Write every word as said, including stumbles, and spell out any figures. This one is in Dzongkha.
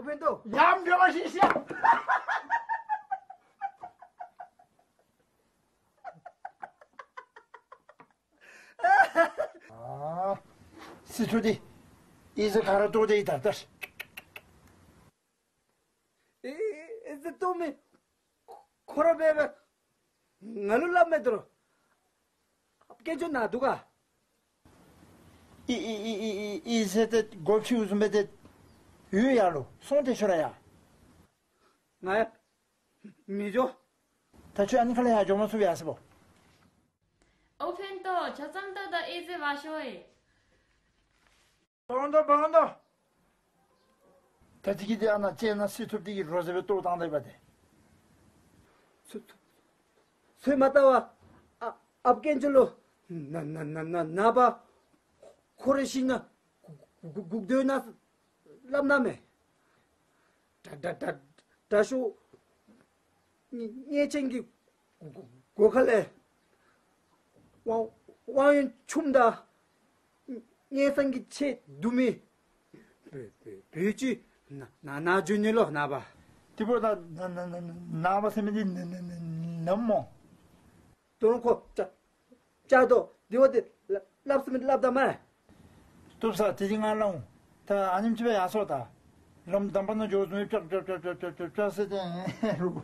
མེད་དོ། ཡང་འབྲེལ་བ་ཞིག་བཤད། ཨ། སི་ཐུ་འདི་ཨི་ཟེ་ག་ར་ལྟོ་དེ་ཡི་དར་དར། ཨི་ཨི་ཟེ་ལྟོ་མི་ཁོ་ར་འབད་འབད་ང་ལུ་སླབ་མེད་དོ། ཨཔ་སྐད་ཅོ་ན་འདུག་ག། ཨི་ཨི་ཨི་ཨི་ཨི་ཟེར་ཏེ་སྒོ་ཕྱེ་བཟུམ་སྦེ་ཏེ་ཡུལ་ཡར་ལུ་སོང་སྟེ་ཤོར་ར་ཡ། ང་ཡ་མི་འགྱོ། ད་ཁྱོད་ཨ་ནི་ཁ་ལས་ཡར་འགྱོ་མ་ཚུགས་པས་ཟེར་བོ། ཨོ་ཕན་ཏོ་ཇ་ཙམ་ཏོ་ད་ཨི་ཟེར་བ་ཤོ་ཨེ། བང་དོ་བང་དོ། ད་ཅི་གི་དེ་ཨ་ན་ཅེ་ན་སི་ཐུབ་དེ་གི་རོ་ཟེར་བའི་ལྟོ་བཏང་དེ་བ་དེ། ཚུ་ཚུ་ཚུ་མ་ལྟ་བ། ཨ་ཨཔ་སྐད་ཅོ་ལོ། ན་ན་ན་ན་ན་བ། ཁོ་རེ་ཤི་ན་གུག་གུག་གུག་སྡོད་ན་སླབ་ན་མེད། དྲ་དྲ་དྲ་དྲ་ཤོ་ཉེ་ཉེ་ཆེན་གྱི་སྒོ་ཁ་ལས་དབང་དབང་ཡོན་ཆུམ་དང་ཉེ་སང་གི་ཆེ་དུ་མི་བུ་བུ་བུ་ཅི་ན་ན་ན་འཇུ་ནི་ལོ་ན་བ། ཏི་པོ་ད་ན་ན་ན་ན་ན་བ་སེ་མི་འདི་ན་ན་ན་ན་མོ། དོན་ཁོ་ཅ་ཅ་དོ་དེ་བ་དེ་ལ་ལབ་སེ་མི་ལབ་ད་མ། ཏུབ་ས་དེ་དེ་ང་ལ་འོང་། ད་ཨ་ནེམ་ཅི་བས་ཡར་སོ་ད། ལམ་དམ་པ་ན་འགྱོ་བཟུང་ཅོག་ཅོག་ཟེར་ཏེ་རུ།